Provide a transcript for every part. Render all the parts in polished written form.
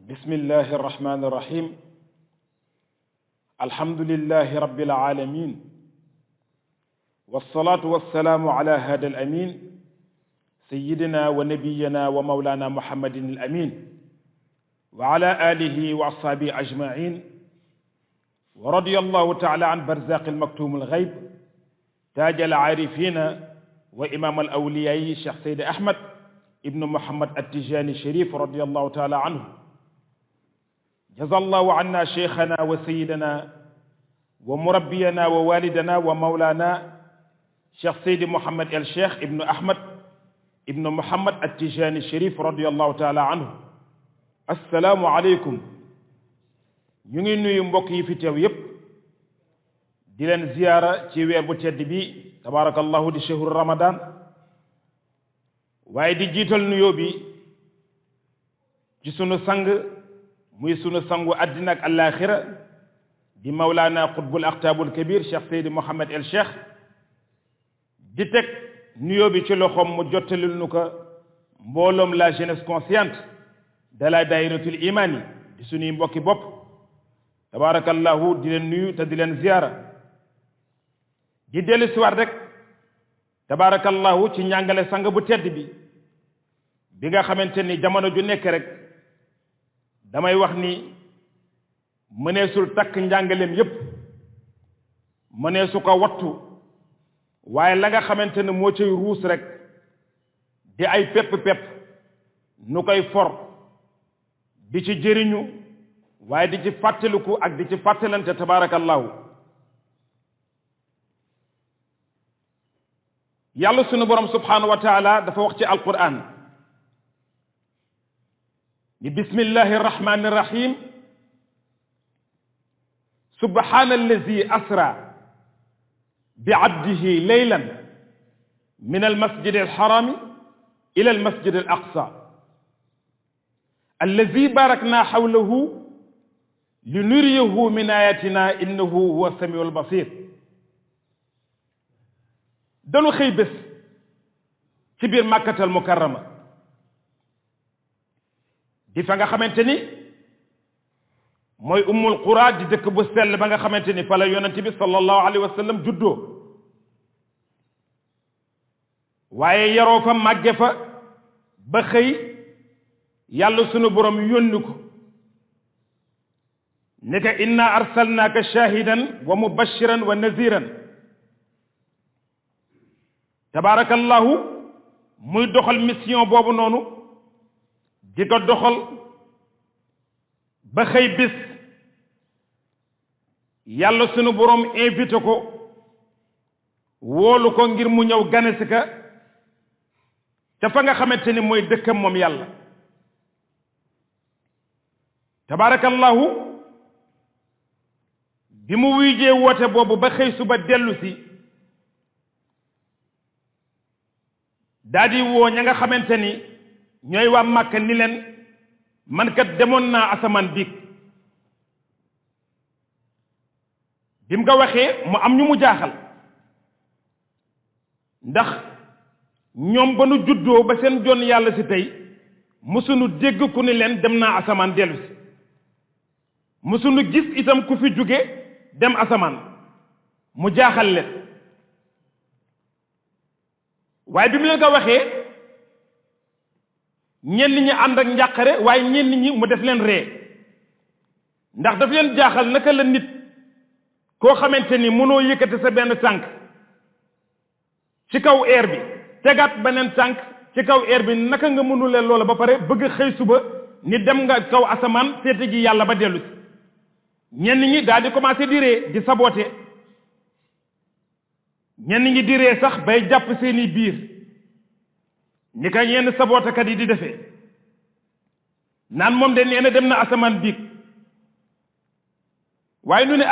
بسم الله الرحمن الرحيم الحمد لله رب العالمين والصلاة والسلام على هذا الأمين سيدنا ونبينا ومولانا محمد الأمين وعلى آله وأصحابه أجمعين ورضي الله تعالى عن برزاق المكتوم الغيب تاج العارفين وإمام الأولياء الشيخ سيد أحمد ابن محمد التجاني الشريف رضي الله تعالى عنه جزا الله عنا شيخنا وسيدنا ومربينا ووالدنا ومولانا شيخ سيد محمد الشيخ ابن أحمد ابن محمد التجاني الشريف رضي الله تعالى عنه السلام عليكم نيغي نوي مبوك يي في تيو ييب دي لن زياره ci weer bu tedd bi tabarakallahu di shahru ramadan waaye di jiital nuyoo bi ci sunu sang muy sunu sangu àddina ak àllaaxira di mawlaana xutbul aqtaabul kabir cheikh seydi mohammed el cheikh di teg nuyoo bi ci loxoom mu jottalil nu ko mbooloom la jeunesse consciente de la dairatul imani di sunuy mbokki bopp tabarakallahu di leen nuyu te di leen ziyaara di dellu siwaat rek tabarakallahu ci njàngale sang bu tedd bi nga xamante ni jamono ju nekk rek damay wax ni mëneesul takk njàngaleem yépp mëneesu ko wattu waaye la nga xamante ne moo cay ruus rek di ay pepp nu koy for di ci jëriñu waaye di ci fàttaliku ak di ci fàttalante tabarakallahu yàlla sunu borom subhanahu wa taala dafa wax ci alquran ni bismillahi irrahmani irrahim subhana allazi asra bi abdihi laylan min almasjid alharami ila almasjid alaqsa allazi barakna hawlahu linuriyahu min ayatina innahu huwa samiu albasir dañu xëy bés ci biir màkkatal mukarrama di fa nga xamante ni mooy ummul qura di dëkk bu sell ba nga xamante ni fa la yonent bi sallallahu alayhi wa sallam juddoo waaye yaroo fa màgge fa ba xëy yàlla sunu borom yónni ko ne ka inna arsalnaaka shahidan wa mubashiran wa naziran tabarakallahu muy doxal mission boobu noonu di ko doxal ba xëy bis yàlla sunu borom invité ko woolu ko ngir mu ñëw ganesi ka ca fa nga xamante ni mooy dëkkam moom yàlla tabarakallahu bi mu wuyjee woote boobu ba xëy suba dellu si daa di woo ña nga xamante ni ñooy waa Màkka ni leen man kat demoon naa asamaan biig bi mu ko waxee mu am ñu mu jaaxal ndax ñoom ba nu juddoo ba seen jon yàlla si tey mësunu dégg ku ni leen dem naa asamaan dellu si mësunu gis itam ku fi jóge dem asamaan mu jaaxal leen waaye bi mu leen ko waxee ñenn ñi ànd ak njàqare waaye ñenn ñi mu def leen ree ndax daf leen jaaxal naka la nit koo xamante ni mënoo yëkkati sa benn tànk ci kaw air bi tegaat beneen tànk ci kaw air bi naka nga mënulee loola ba pare bëgg xëy suba ni dem nga kaw asamaan seeti ji yàlla ba dellu si ñenn ñi daal di commencé di ree di saboté ñenn ñi di ree sax bay jàpp seeni biir ni ka yenn sabootakat yi di defee naan moom de nee na dem na asamaan biig waaye nu ne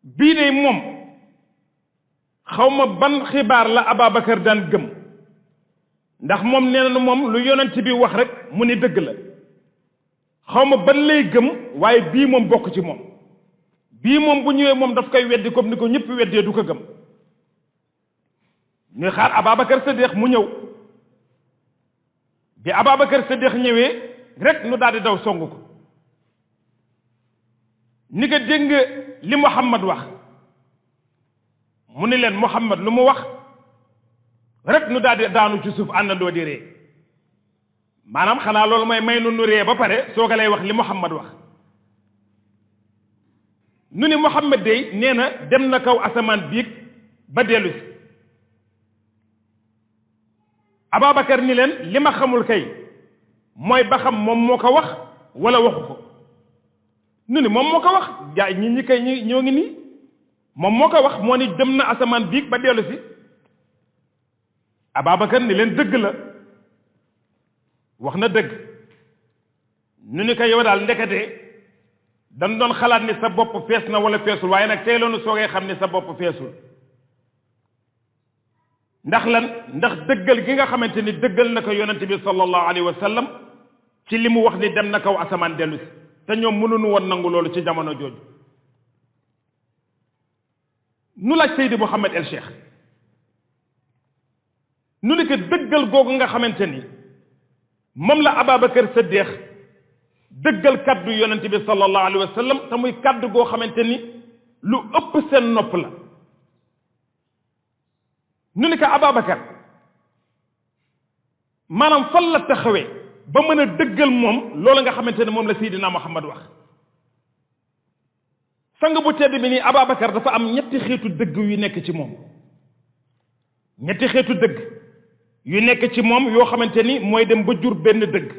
bii de moom xawma ban xibaar la Ababacar daan gëm ndax moom nee na moom lu yonent bi wax rek mu ni dëgg la xawma ban lay gëm waaye bii moom bokk ci moom bii moom bu ñëwee moom daf koy weddi comme ni ko ñëpp weddee du ko gëm ñu xaar Ababacar Saddiq mu ñëw bi Ababacar Saddiq ñëwee rek nu daal di daw songu ko ni ko dégg nga li Muhammad wax mu ni leen Muhammad lu mu wax rek nu daal di daanu ci suuf àndandoo di ree maanaam xanaa loolu mooy may nu ree ba pare sooga lay wax li Muhammad wax nu ni Muhammad dey nee na dem na kaw asamaan biig ba dellu si Ababacar ni leen li ma xamul kay mooy ba xam moom moo ko wax wala waxu ko nu ni moom moo ko wax jaay ñi kay ñoo ngi nii moom moo ko wax moo ni dem na asamaan biig ba dellu si Ababacar ni leen dëgg la wax na dëgg nu ni ko yow daal ndekete dañ doon xalaat ni sa bopp fees na wala feesul waaye nag tey loonu soogee xam ni sa bopp feesul ndax lan ndax dëggal gi nga xamante ni dëggal na ko yonente bi sallallahu alayhi wa sallam ci li mu wax ni dem na kaw asamaan dellu si te ñoom mënuñu woon nangu loolu ci jamono jooju nu laaj Seydi Mouhamed El Cheikh nu ni ko dëggal googu nga xamante ni moom la Ababacar Saddeex dëggal kaddu yonente bi sallallahu alayhi wa sallam te muy kaddu goo xamante ni lu ëpp seen nopp la nu ni ko Ababacar maanaam fan la taxawee ba mën a dëggal moom loolu nga xamante ne moom la Seydina Muhammad wax sang bu tedd bi nii Ababacar dafa am ñetti xeetu dëgg yu nekk ci moom ñetti xeetu dëgg yu nekk ci moom yoo xamante ni mooy dem ba jur benn dëgg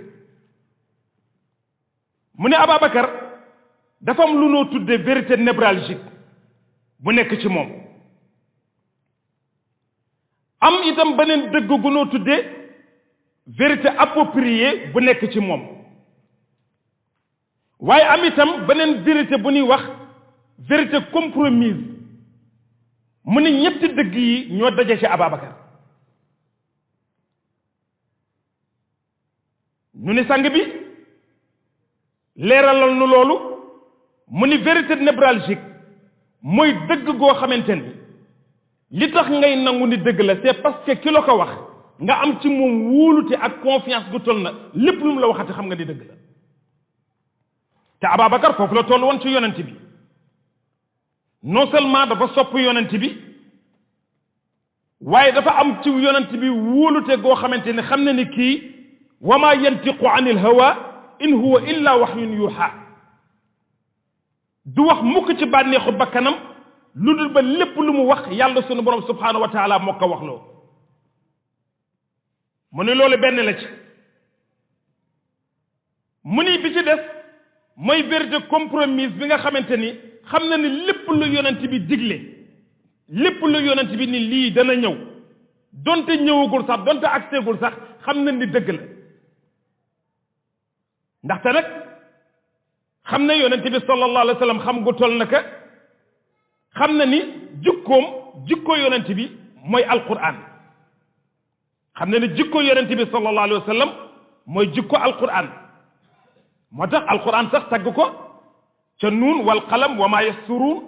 mu ne Ababacar dafa am lu noo tuddee vérité névralgique bu nekk ci moom am itam beneen dëgg gu noo tuddee vérité appropriée bu nekk ci moom waaye am itam beneen vérité bu ñuy wax vérité compromise mu ne ñetti dëgg yi ñoo daje ci Ababacar ñu ni sang bi leeralal nu loolu mu ni vérité névralgique mooy dëgg goo xamante ni li tax ngay nangu ni dëgg la c'est parce que ki la ko wax nga am ci moom wóolute ak confiance gu toll na lépp lu mu la waxati xam nga ni dëgg la te Ababacar foofu la toll woon ci yonent bi non seulement dafa sopp yonent bi waaye dafa am ci yonent bi wóolute goo xamante ni xam na ni kii wa ma yantiqu anil hawa in huwa illa wahyun yuha du wax mukk ci bànneexu bakkanam lu dul ba lépp lu mu wax yàlla sunu borom subhanahu wa taala moo ko wax loo mu ni loolu benn la ci mu ni bi ci des mooy vérité compromise bi nga xamante ni xam na ni lépp lu yonent bi digle lépp lu yonent bi ni lii dana ñëw donte ñëwagul sax donte agseegul sax xam na ni dëgg la ndaxte nag xam na yonent bi sallallahu alayhi wa sallam xam gu toll naka xam na ni jikko yonent bi mooy alquran xam na ni jikko yonent bi sallallahu alayhi wa sallam mooy jikko alquran moo tax alquran sax tagg ko ca nuun wal qalam wa maa yasturuun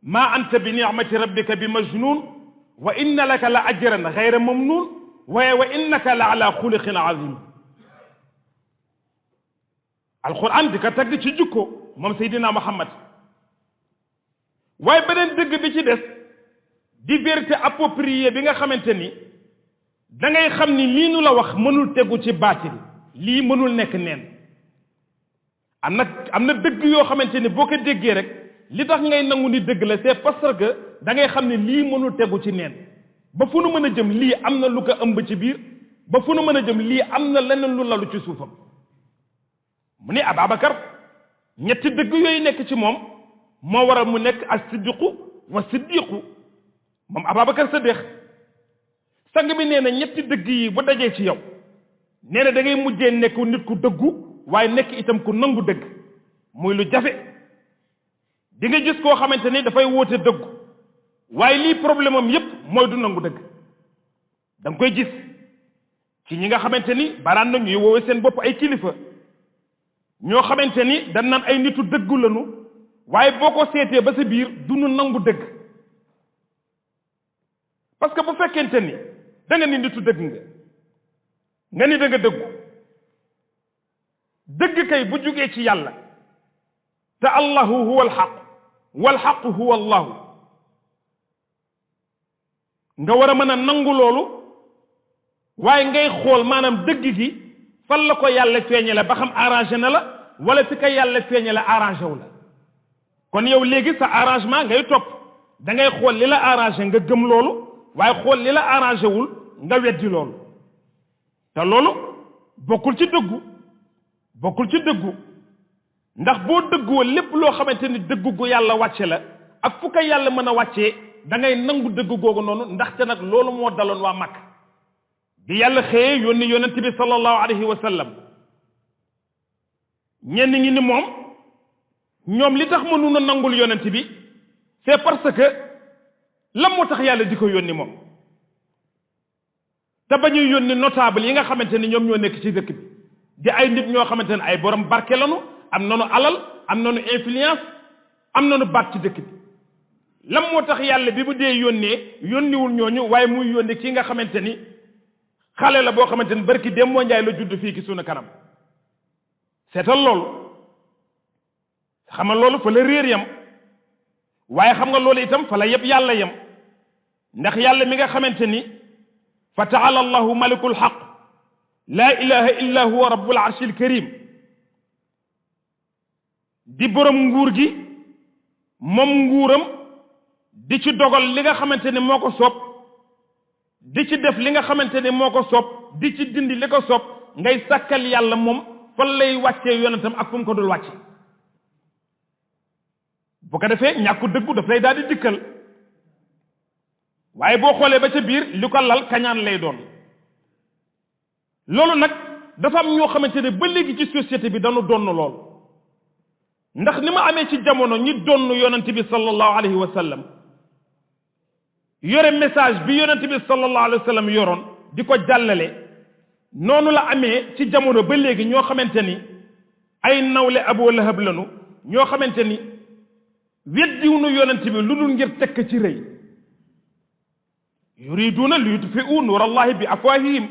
maa anta bi ni'mati rabbika bi majnuun wa inna laka la ajran gayra mamnuun waaye wa innaka la ala xuluqin azim alquran di ko tagg ci jikko moom Seydina Muhammad waaye beneen dëgg bi ci des di vérité appropriée bi nga xamante ni da ngay xam ni lii nu la wax mënul tegu ci baatil lii mënul nekk neen am na dëgg yoo xamante ni boo ko déggee rek li tax ngay nangu ni dëgg la c'est parce que da ngay xam ni lii mënul tegu ci neen ba fu nu mën a jëm lii am na lu ko ëmb ci biir ba fu nu mën a jëm lii am na leneen lu lalu ci suufam mu ni Ababacar ñetti dëgg yooyu nekk ci moom moo waral mu nekk as-siddiqu wa siddiqu moom Ababacar Saddeex sang bi nee na ñetti dëgg yi bu dajee ci yow nee na da ngay mujjee nekk nit ku dëggu waaye nekk itam ku nangu dëgg muy lu jafe di nga gis koo xamante ni dafay woote dëggu waaye lii problème am yépp mooy du nangu dëgg da nga koy gis ci ñi nga xamante ni baraan na ñuy woowee seen bopp ay kilifa ñoo xamante ni dañ naan ay nitu dëggu lañu waaye boo ko seetee ba sa biir du nu nangu dëgg parce que bu fekkente ni da nga ni nitu dëgg nga ni da nga dëggu dëgg kay bu jugee ci yàlla te allahu huwa alxaq walxaq huwa allahu nga war a mën a nangu loolu waaye ngay xool maanaam dëgg gi fan la ko yàlla feeñale ba xam arrangé na la wala fi ko yàlla feeñale arrangé wu la kon yow léegi sa arrangement ngay topp da ngay xool li la arrangé nga gëm loolu waaye xool li la arrangé wul nga weddi loolu te loolu bokkul ci dëggu ndax boo dëggoo lépp loo xamante ni dëggu gu yàlla wàcce la ak fu ko yàlla mën a wàccee da ngay nangu dëgg googu noonu ndaxte nag loolu moo daloon waa Makka bi yàlla xëyee yónni yonent bi sallallahu alayhi wa sallam ñenn ñi ni moom ñoom li tax mënu na nangul yonent bi c'est parce que lan moo tax yàlla di ko yónni moom te ba ñuy yónni notable yi nga xamante ni ñoom ñoo nekk ci dëkk bi di ay nit ñoo xamante ne ay borom barke lanu am nanu alal am nanu influence am nanu baat ci dëkk bi lan moo tax yàlla bi bu dee yónniwul ñooñu waaye muy yónni ki nga xamante ni xale la boo xamante ni barki dem moo njaay la judd fii ki sunu kanam seetal loolu xam nga loolu fa la réer yam waaye xam nga loolu itam fa la yëpp yàlla yam ndax yàlla mi nga xamante ni fa taala allahu malikul xaq laa ilaha illa huwa rabbul arshil karim di borom nguur gi moom nguuram di ci dogal li nga xamante ni moo ko soob di ci def li nga xamante ni moo ko soob di ci dindi li ko soob ngay sàkkal yàlla moom fan lay wàccee yonentam ak fu mu ko dul wàcce bu ko defee ñàkku dëggu daf lay daal di dikkal waaye boo xoolee ba ca biir li ko lal kañaan lay doon loolu nag dafa am ñoo xamante ne ba léegi ci société bi dañu donn lool ndax ni ma amee ci jamono ñi donn yonent bi sallallahu alayhi wa sallam yore message bi yonent bi sallallahu alayhi wa sallam yoroon di ko jàllale noonu la amee ci jamono ba léegi ñoo xamante ni ay nawle Abu Lahab lanu ñoo xamante ni weddiwunu yonent bi lu dul ngir tekk ci rëy yuriduuna li yutfi'u nuur allahi bi afwahihim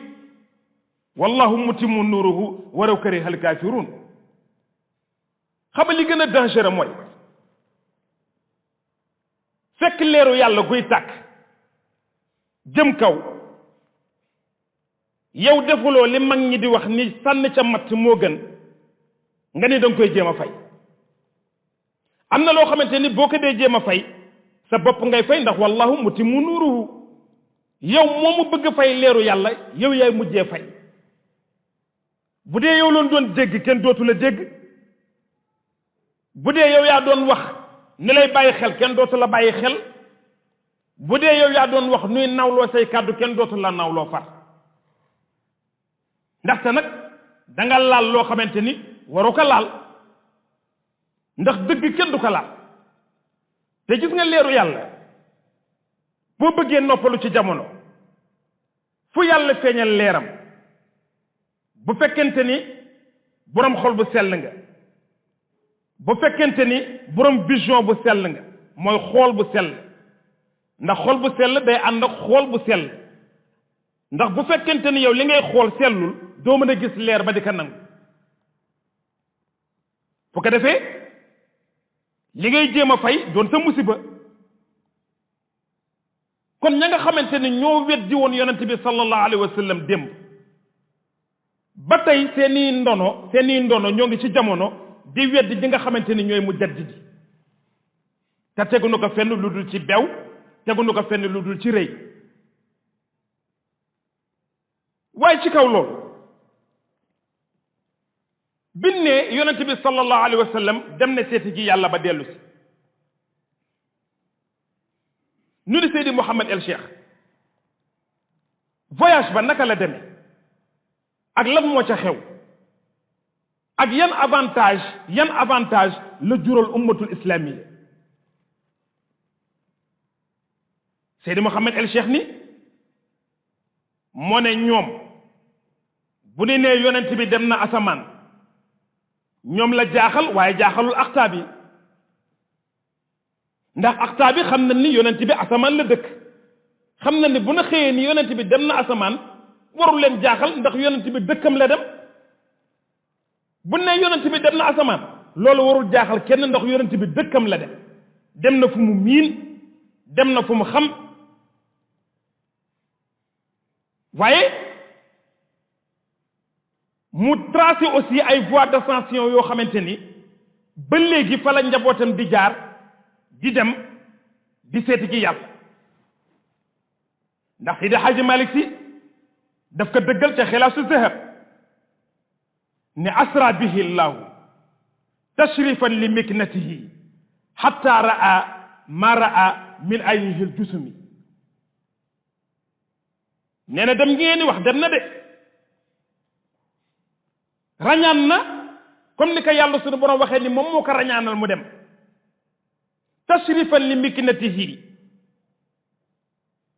wallahu mutimmu nuruhu walaw kariha alkafirun xam li gën a dangereux mooy fekk leeru yàlla guy tàkk jëm kaw yow defuloo li mag ñi di wax ni sànni ca matt moo gën nga ni danga koy jéem a fay am na loo xamante ni boo ko dee jéem a fay sa bopp ngay fay ndax wallahu mutimmu nuruhu yow moomu bëgg fay leeru yàlla yow yaay mujjee fay bu dee yow loon doon dégg kenn dootu la dégg bu dee yow yaa doon wax ni lay bàyyi xel kenn dootu la bàyyi xel bu dee yow yaa doon wax nuy nawloo say kàddu kenn dootu la nawloo far ndaxte nag danga laal loo xamante ni waru ko laal ndax dëgg kenn du ko laal te gis nga leeru yàlla boo bëggee noppalu ci jamono fu yàlla feeñal leeram bu fekkente ni borom xol bu sell nga bu fekkente ni borom vision bu sell nga mooy xool bu sell ndax xol bu sell day ànd ak xool bu sell ndax bu fekkente ni yow li ngay xool sellul doo mën a gis leer ba di ko nangu bu ko defee li ngay jéem a fay doon sa musiba kon ña nga xamante ni ñoo weddi woon yonent bi sallallahu alayhi wa sallam démb ba tey seeni ndono ñoo ngi ci jamono di weddi ñi nga xamante ni ñooy mujaddidi te teguñu ko fenn lu dul ci bew teguñu ko fenn lu dul ci rëy waaye ci kaw loolu bin ne yonent bi sallallahu alayhi wa sallam dem na seeti ji yàlla ba dellu si ñu ni Seydi Mouhamed El Cheikh voyage ba naka la demee ak lan moo ca xew ak yan avantage la jural ummatul islamiyya Seydi Mouhamed El Cheikh ni moo ne ñoom bu ni nee yonent bi dem na asamaan ñoom la jaaxal waaye jaaxalul aqtaab yi ndax aqtaab yi xam na ni yonent bi asamaan la dëkk xam na ni bu na xëyee ni yonent bi dem na asamaan warul leen jaaxal ndax yonent bi dëkkam la dem bu ne yonent bi dem na asamaan loolu warul jaaxal kenn ndax yonent bi dëkkam la dem na fu mu miin dem na fu mu xam waaye mu tracé aussi ay voies d'ascension yoo xamante ni ba léegi fa la njabootam di jaar di dem di seeti ci yàlla ndax Seydi Hadji Malick Sy daf ko dëggal ca Xilaasu Zahab ne asra bihi llahu tashrifan li miknatihi hatta ra'a ma ra'a min aynihi ljusumi nee na dem ngeen wax dem na de rañaan na comme ni ko yàlla suñu borom waxee ni moom moo ko rañaanal mu dem tashrifan li miknatihi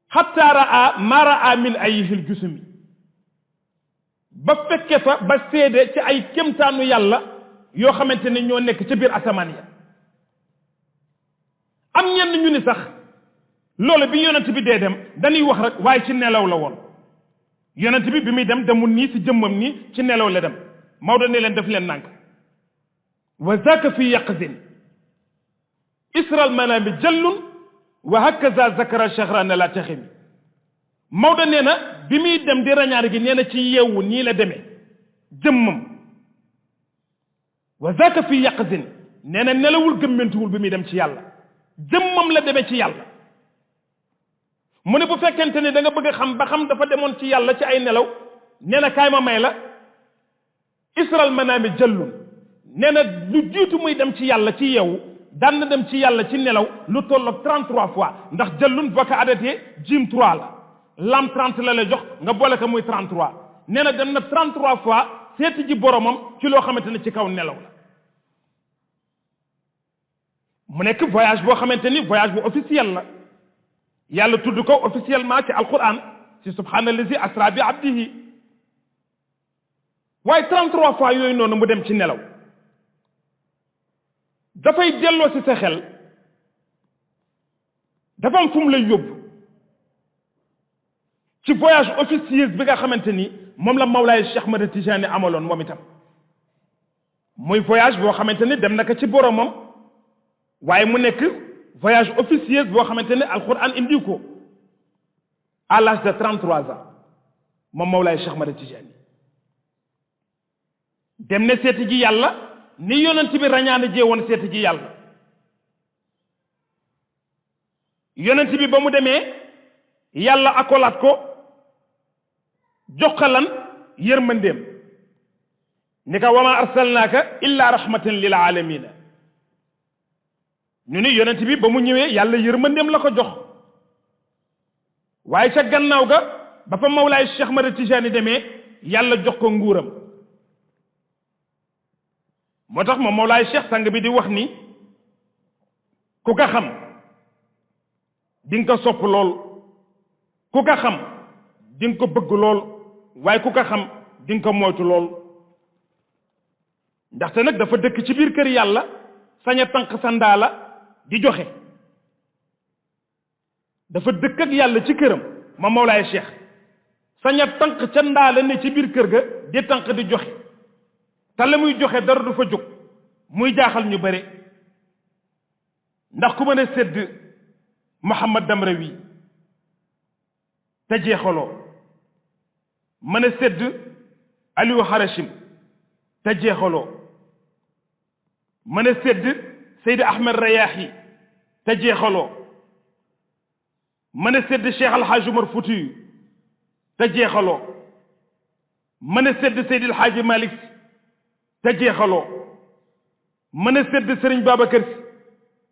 hatta ra'a ma ra'a min aynihi ljusumi ba fekke fa ba seede ci ay kémtaanu yàlla yoo xamante ne ñoo nekk ca biir asamaan ya am ñenn ñu ni sax loolu bi yonent bi dee dem dañuy wax rek waaye ci nelaw la woon yonent bi bi muy dem demul nii si jëmmam nii ci nelaw la dem Maodo ne leen def leen nànk wa zaka fi yaqzin isral manami jallun wa hakaza zakara shahrana la taximi Maodo nee na bi muy dem di rañaar gi nee na ci yeewu nii la demee jëmmam wa zaka fi yaqzin nee na nelawul gëmmantuwul bi muy dem ci yàlla jëmmam la demee ci yàlla mu ne bu fekkente ne da nga bëgg a xam ba xam dafa demoon ci yàlla ci ay nelaw nee na kaay ma may la isral manaami jallun nee na lu jiitu muy dem ci yàlla ci yeewu daan na dem ci yàlla ci nelaw lu tolloog 33 fois ndax jallun boo ko adatee jim 3 la lam 30 la lay jox nga boole ko muy 33 nee na dem na 33 fois seeti ji boromam ci loo xamante ne ci kaw nelaw la mu nekk voyage boo xamante ni voyage bu officiel la yàlla tudd ko officiellement ci alquran ci subhaanallazi asra bi abdihi waaye 33 fois yooyu noonu mu dem ci nelaw dafay delloo ci sa xel dafa am fu mu lay yóbbu ci voyage officieuse bi nga xamante ni moom la Mawlaay Cheikh Ahmad Tijaani amaloon moom itam muy voyage boo xamante ni dem na ko ci boromam waaye mu nekk voyage officieuse boo xamante ne alquran indi ko à l'âge de 33 ans moom Mawlaay Cheikh Ahmad Tijaani dem ne seeti ji yàlla ni yonent bi rañaane jee woon seeti ji yàlla yonent bi ba mu demee yàlla akolaat ko jox ko lan yërmandeem ni ko wama arsalnaaka illa rahmatan lil alamina ñu ni yonent bi ba mu ñëwee yàlla yërmandeem la ko jox waaye ca gannaaw ga ba fa Mawlaay Cheikh Ahmad Tijaani demee yàlla jox ko nguuram moo tax moom Mawlaay Cheikh sang bi di wax ni ku ko xam di nga ko sopp lool ku ko xam di nga ko bëgg lool waaye ku ko xam di nga ko moytu lool ndaxte nag dafa dëkk ci biir kër yàlla sañ a tànq sa ndaala di joxe dafa dëkk ak yàlla ci këram moom Mawlaay Cheikh sañ a tànq ca ndaala ne ci biir kër ga di tànq di joxe te la muy joxe dara du fa jóg muy jaaxal ñu bare ndax ku mën a sédd Muhammad Damrawi te jeexaloo mën a sédd Aliou Harachim te jeexaloo mën a sédd Seydi Ahmed Rayaahi te jeexaloo mën a sédd Cheikh Al Hadj Umar Foutiyu te jeexaloo mën a sédd Seydi El Hadji Malick te jeexaloo mën a sédd Serigne Babacar Sy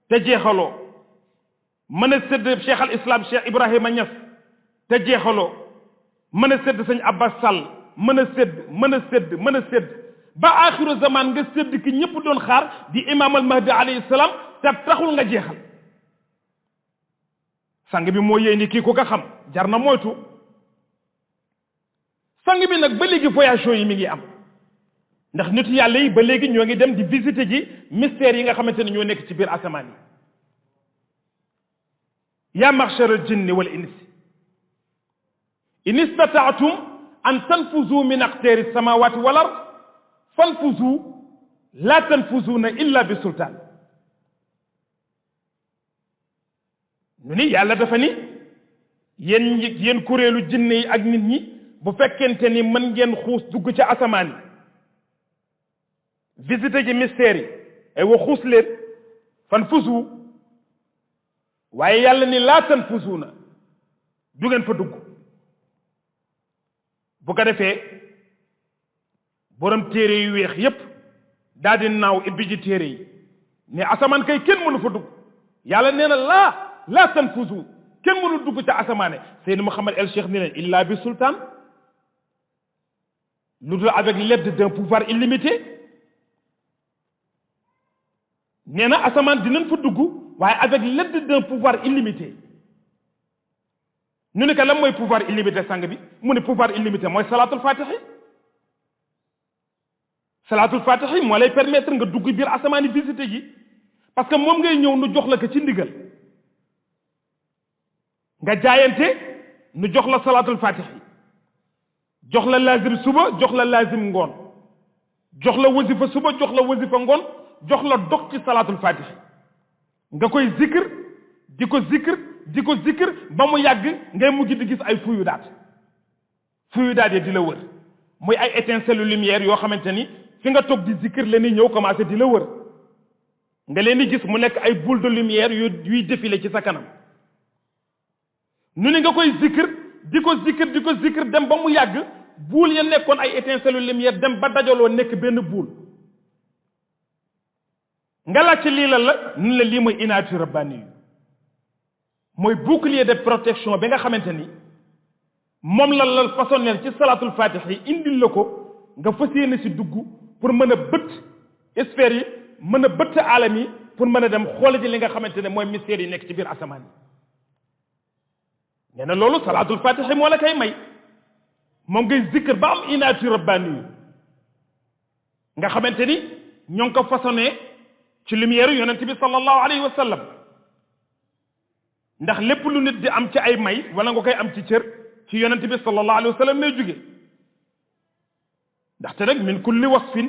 te jeexaloo mën a sédd Cheikh al Islam Cheikh Ibrahima Niass te jeexaloo mën a sédd Sëñ Abbas Sall mën a sédd ba axiru zaman nga sédd ki ñëpp doon xaar di imam al mahdi alayhi salaam te taxul nga jeexal sang bi moo yéey ni kii ku ko xam jar na moytu sang bi nag ba léegi voyage yi mi ngi am ndax nit yàlla yi ba léegi ñoo ngi dem di visiter ji mystères yi nga xamante ne ñoo nekk ci biir asamaan yi yaa ma'shar al jinni wal insi in istata'tum an tanfuzu min aqtari samawati wal ard fanfuzu la tanfuzuna illa bi sultaan ñu ni yàlla dafa ni yéen kuréelu jinne yi ak nit ñi bu fekkente ni mën ngeen xuus dugg ci asamaan yi visiter ji mystère yi ay wa xuus leen fanfuzu waaye yàlla ni laa tanfuzuna du ngeen fa dugg bu ko defee borom téere yu weex yépp daal di naaw ibbi ji téere yi ne asamaan kay kenn mënu fa dugg yàlla nee na laa tanfuzu kenn mënu dugg ca asamaane Seydou Mouhamed El Cheikh ni leen illa bi sultaan lu dul avec l'aide d'un pouvoir illimité nee na asamaan dinañ fa dugg waaye avec l'aide d'un pouvoir illimité ñu ne ko lan mooy pouvoir illimité sang bi mu ne pouvoir illimité mooy salaatul fatihi salaatul fatihi moo lay permettre nga dugg biir asamaan yi visité ji parce que moom ngay ñëw nu jox la ko ci ndigal nga jaayante nu jox la salaatul fatihi jox la lazim suba jox la lazim ngoon jox la wasifa suba jox la wasifa ngoon jox la dog ci salaatul fatihi nga koy zikr di ko zikr ba mu yàgg ngay mujj di gis ay fuyu daat yi di la wër muy ay étincelle lumière yoo xamante ni fi nga toog di zikr la ni ñëw commencé di la wër nga leen di gis mu nekk ay boule de lumière yuy défilé ci sa kanam nu ni nga koy zikr di ko zikr dem ba mu yàgg buul ya nekkoon ay étincelle lumière dem ba dajaloo nekk benn buul nga laaj ci lii la nun la lii mooy inaatu rabbani yu mooy bouclier de protection bi nga xamante ni moom la façonnel ci salaatul fatih yi indil la ko nga fas yéene si dugg pour mën a bëtt sphère yi mën a bëtt alam yi pour mën a dem xoole ji li nga xamante ne mooy mystère yi nekk ci biir asamaan yi nee na loolu salaatul fatih moo la koy may moom ngay zikr ba am inaatu rabbani yu nga xamante ni ñoo ngi ko façonné ci lumière yonent bi sallallahu alayhi wa sallam ndax lépp lu nit di am ci ay may wala nga koy am ci cër ci yonent bi sallallahu alayhi wa sallam lay jóge ndaxte nag min kulli wasfin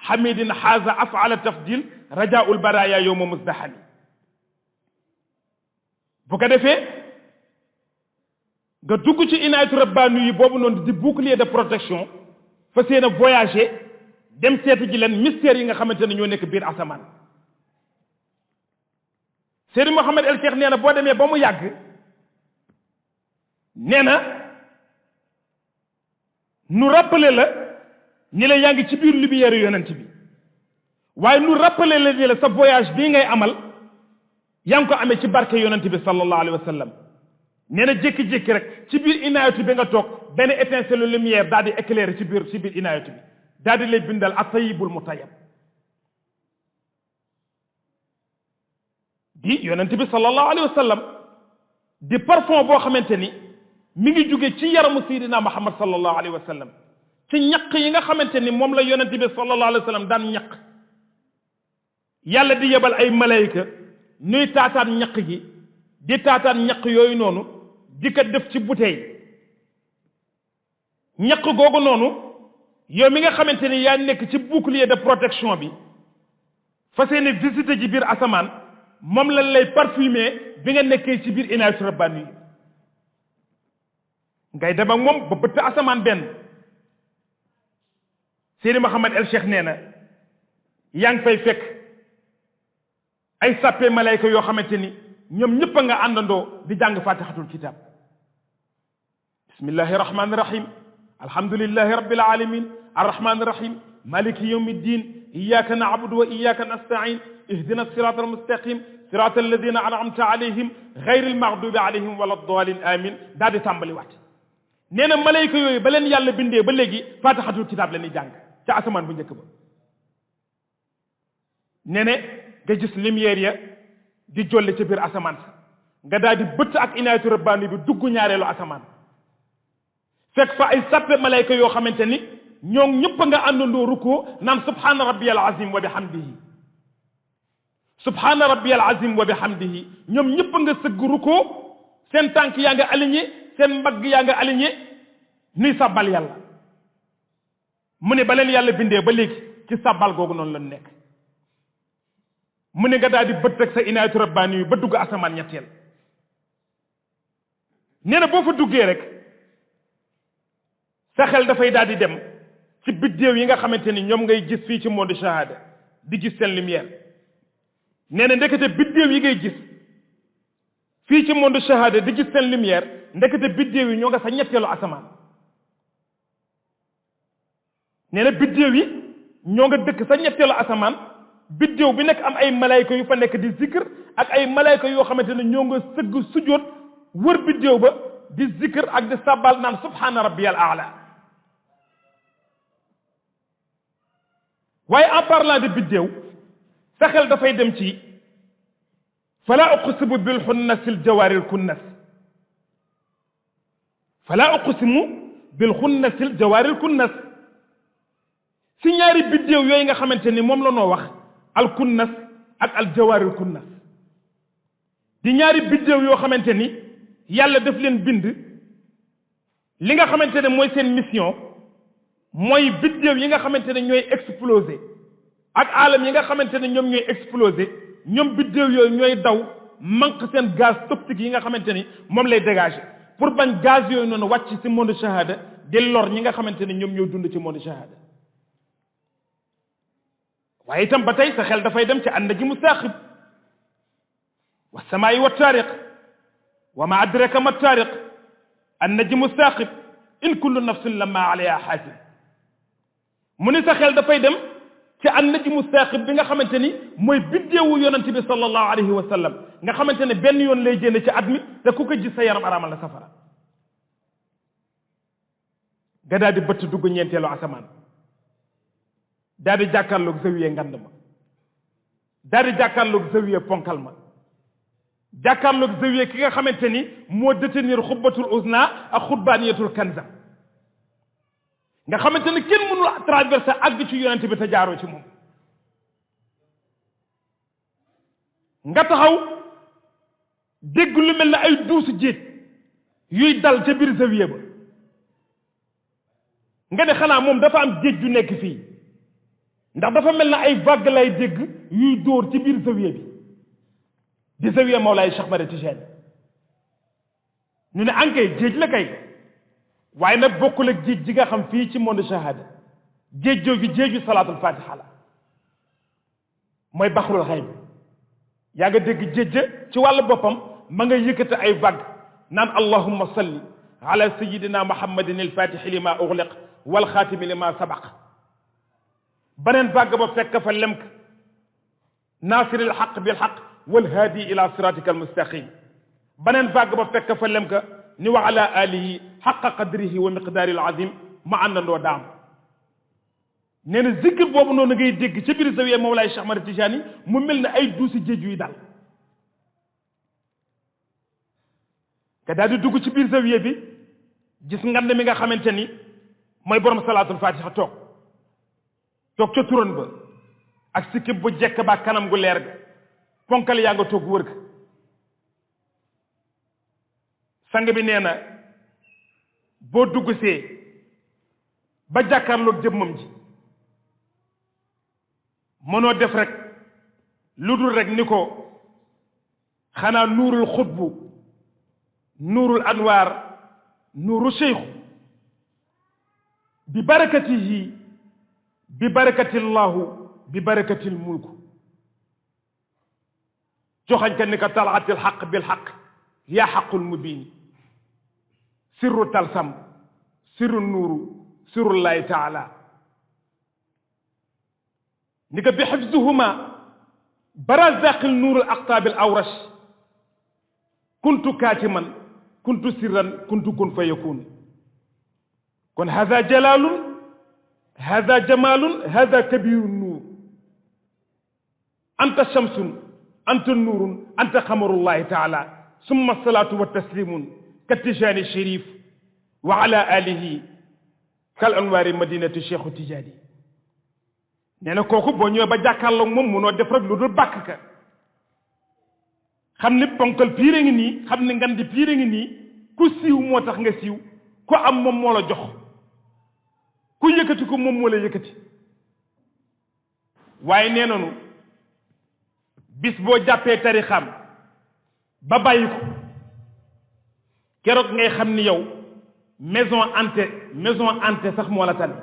xamidin xaaza afala tafdil rajaul baraya yowma musdahani bu ko defee nga dugg ci inaayatu rabbaanu yi boobu noonu di bouclier de protection fas yéene voyager dem seeti ji leen mystères yi nga xamante ne ñoo nekk biir asamaan Seydi Mouhamed El Cheikh nee na boo demee ba mu yàgg nee na nu rappeler la ni la yaa ngi ci biir lumière yonent bi waaye nu rappeler la ni la sa voyage bii ngay amal yaa ngi ko amee ci barke yonent bi sallallahu alayhi wa sallam nee na jékki-jékki rek ci biir inaayatu bi nga toog benn étincelle lumière daal di éclairer ci biir inaayatu bi daal di lay bindal at-tayyibul mutayyab di yonent bi sallallahu alayhi wa sallam di parfum boo xamante ni mi ngi jóge ci yaramu Seydina Muhammad sallallahu alayhi wa sallam ci ñaq yi nga xamante ni moom la yonent bi sallallahu alayhi wa sallam daan ñaq yàlla di yebal ay malayka ñuy taataan ñaq gi di taataan ñaq yooyu noonu di ko def ci bouteille ñaq googu noonu yow mi nga xamante ni yaa nekk ci bouclier de protection bi fas yéene visiter ji biir asamaan moom lañ lay parfumer bi nga nekkee ci biir inaayatu rabbaani yi ngay dem ak moom ba bëtt asamaan benn Seydi Mouhamed El Cheikh nee na yaa ngi fay fekk ay sàppe malayka yoo xamante ni ñoom ñëpp a nga àndandoo di jàng fatihatul kitab bismillahi rahmani rahim alhamdulillahi rabbil alamin arrahmani rahim maliki yawmi ddin iyyaka na'budu wa iyyaka nasta'in ihdina sirata almustaqim sirata alladina an'amta alayhim ghayril maghdubi alayhim wala ddallin amin daal di tàmbali waat nee na malayka yooyu ba leen yàlla bindee ba léegi fatihatul kitab la ñuy jàng ca asamaan bu njëkk ba nee ne nga gis lumière ya di jolle ci biir asamaan sa nga daal di bëtt ak inaayatu rabbaani bi dugg ñaareelu asamaan fekk fa ay sappe malayka yoo xamante ni ñoo ñëpp nga àndandoo rukkoo naan subhaana rabbiyal azim wa bihamdihi subhaana rabbiyal azim wa bihamdihi ñoom ñëpp nga sëgg rukkoo seen tànk yaa nga aligné seen mbagg yaa nga aligné nuy sabbal yàlla mu ne ba leen yàlla bindee ba léegi ci sàbbal googu noonu la nekk mu ne nga daal di bët ak sa inaayatu rabbaani yu ba dugg asamaan ñetteel nee na boo fa duggee rek sa xel dafay daal di dem ci biddéew yi nga xamante ni ñoom ngay gis fii ci monde shahada di gis seen lumière nee na ndekete biddéew yi ngay gis fii ci monde shahada di gis seen lumière ndekete biddéew yi ñoo nga sa ñetteelu asamaan nee na biddéew yi ñoo nga dëkk sa ñetteelu asamaan biddéew bi nekk am ay malayka yu fa nekk di zikr ak ay malayka yoo xamante ne ñoo nga sëgg sujjóot wër biddéew ba di zikr ak di sabbal naan subhaana rabbiyal aala waaye en parlant de biddéew sa xel dafay dem ci fala uqsimu bil xunnasil jawaaril kunnas fala uqsimu bil xunnasil jawaaril kunnas si ñaari biddéew yooyu nga xamante ni moom la noo wax al kunnas ak al jawaaril kunnas di ñaari biddéew yoo xamante ni yàlla daf leen bind li nga xamante ne mooy seen mission mooy biddéew yi nga xamante ne ñooy explosé ak alam yi nga xamante ne ñoom ñooy explosé ñoom biddéew yooyu ñooy daw manque seen gaz toxique yi nga xamante ni moom lay dégager pour bañ gaz yooyu noonu wàcc ci monde shahada di lor ñi nga xamante ne ñoom ñoo dund ci monde shahada waaye itam ba tey sa xel dafay dem ci ànd gi mu saaxib wa samaayi wa taariq wa ma adraka ma taariq annajmu saaqib in kullu nafsin lamma alayha xaasib mu ni sa xel dafay dem ci annajmu saaqib bi nga xamante ni mooy biddeewu yonente bi sallallahu alayhi wa sallam nga xamante ne benn yoon lay génne ci at mi te ku ko gis sa yaram araamal la safara nga daal di bëtt dugg ñeenteelu asamaan daal di jàkkaarloog zawiye ngand ma daal di jàkkaarloog zawiye ponkal ma jàkkaarloog zawiye ki nga xamante ni moo détenir xubbatul uzna ak xutbaaniyatul kanza nga xamante ni kenn mënul traversé àgg ci yonente bi te jaaroo ci moom nga taxaw dégg lu mel ne ay duusu géej yuy dal ca biir zawiye ba nga ne xanaa moom dafa am géej ju nekk fii ndax dafa mel na ay vague lay dégg yuy dóor ci biir zawiye bi di zawiya Mawlaay Cheikh Ahmad Tijaani ñu ne ankay géej la kay waaye nag bokkul ak géej ji nga xam fii ci monde shahada géej jooju géeju salaatul fatiha la mooy baxrul xayb yaa nga dégg géej ci wàllu boppam ma nga yëkkate ay vague naan allahumma salli ala sayidina muhammadin alfatixi lima uxliq walxaatimi lima sabaq beneen vague ba fekk fa lemk naasiril xaq bil xaq والهادي إلى صراطك المستقيم بنن باغ با فك فا لمك ني وعلى آله حق قدره ومقدار العظيم ما أنندو دام نين ذكر بوبو نونو ngay dégg ci biir zawiya Mawlaay Cheikh Ahmad Tijaani mu mel ne ay duusi géej yu dal ka daal di dugg ci biir zawiya bi gis ngand mi nga xamante ni mooy borom salaatul fatiha toog ca turon ba ak sikib bu jekk ba kanam gu leer ga ponkal yaa nga toog wër ga sang bi nee na boo dugg see ba jàkkaarloog jëmmam ji mënoo def rek lu dul rek ni ko xanaa nuurul xutbu nuurul anwaar nuuru cheikhu bi barakatihi bi barakatillahu bi barakatil mulku joxañ ka ni ko talaatil xaq bil xaq yaa xaqul mubin sirru talsam sirru nuuru sirrullahi taala ni ko bi xifzuhuma barazaqil nuurul aqtaabil awrash kuntu kaatiman kuntu sirran kuntu kun fa yakun kon hada jalaalun hada jamaalun hada kabiru nuur anta shamsun أنت النور أنت قمر الله تعالى ثم الصلاة والتسليم كالتجاني الشريف وعلى آله كالأنوار مدينة الشيخ التجاني نانا كوكو بو ñëw ba jàkkaarloo moom munoo def rek lu dul bàkk ka xam ni ponkal piire ngi nii xam ni ngan di piire ngi nii ku siiw moo tax nga siiw ku am moom moo la jox ku yëkkati ko moom moo la yëkkati waaye nee nañu bis boo jàppee tarixam ba bàyyi ko keroog ngay xam ni yow maison hantée sax moo la tane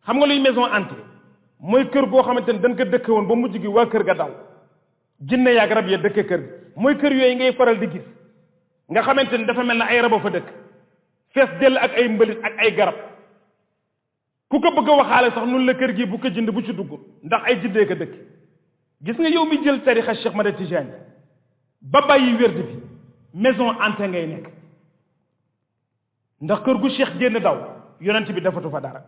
xam nga luy maison hantée mooy kër goo xamante ni dañ ko dëkke woon ba mujj gi waa kër ga daw jinne yaag rab ya dëkke kër gi mooy kër yooyu ngay faral di gis nga xamante ni dafa mel ne ay raba fa dëkk fees dell ak ay mbalit ak ay garab ku ko bëgg a waxaale sax nun la kër gi bu ko jënd bu ci dugg ndax ay jiddee ko dëkk gis nga yow mi jël tarixa Cheikh Ahmad Tidiane ba bàyyi wérd bi maison hantée ngay nekk ndax kër gu Cheikh génn daw yonent bi defatu fa dara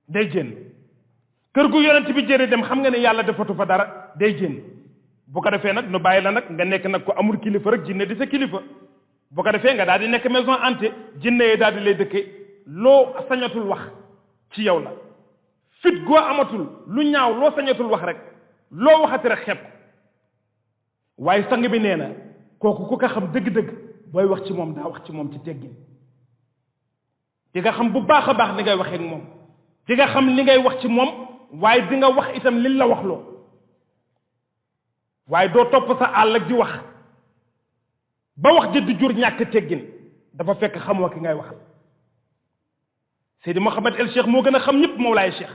day génn kër gu yonent bi jëre dem xam nga ne yàlla defatu fa dara day génn bu ko defee nag nu bàyyi la nag nga nekk nag ko amul kilifa rek jinne di sa kilifa bu ko defee nga daal di nekk maison hantée jinne yi daal di lay dëkke loo sañatul wax ci yow la fit goo amatul lu ñaaw loo sañatul wax rek loo waxati rek xeeb ko waaye sang bi nee na kooku ku ko xam dëgg-dëgg booy wax ci moom daa wax ci moom ci teggin di nga xam bu baax a baax ni ngay waxee ak moom di nga xam li ngay wax ci moom waaye di nga wax itam liñ la wax loo waaye doo topp sa àll ak di wax ba wax ji di jur ñàkk teggin dafa fekk xamoo ki ngay waxal Seydi Mouhamed El Cheikh moo gën a xam ñëpp Mawlaay Cheikh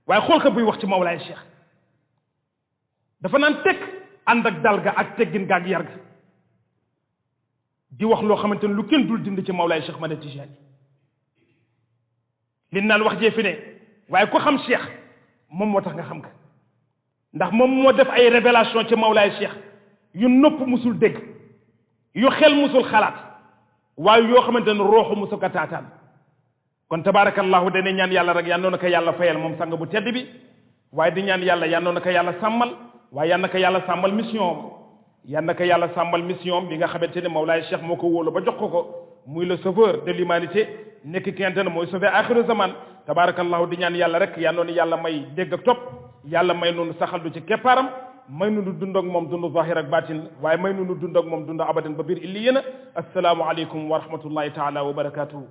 waaye xool ko buy wax ci Mawlaay Cheikh dafa naan tekk ànd ak dal ga ak teggin ga ak yar ga di wax loo xamante ne lu kenn dul dind ci Mawlaay Cheikh Ahmad Tidiane li naan wax jee fi ne waaye ku xam Cheikh moom moo tax nga xam ka ndax moom moo def ay révélation ci Mawlaay Cheikh yu nopp musul dégg yu xel musul xalaat waaye yoo xamante ne rooxu musul ko taataan kon tabarakallahu dana ñaan yàlla rek yal na ko yàlla fayal moom sang bu tedd bi waaye di ñaan yàlla yal na ko yàlla sàmmal waaye yal na ko yàlla sàmmal mission am yal na ko yàlla sàmmal mission am bi nga xamante ne Mawlaay Cheikh moo ko wóolu ba jox ko muy le sauveur de l'humanité nekk ki nga xamante ne mooy sauver axiru zaman tabarakallahu di ñaan yàlla rek yal na yàlla may dégg ak topp yàlla may noonu saxal du ci keppaaram may nu dund ak moom dund zahir ak batin waaye may nu dund ak moom dund abadan ba biir illi yéena assalaamu aleykum wa rahmatullahi taala wa barakatuhu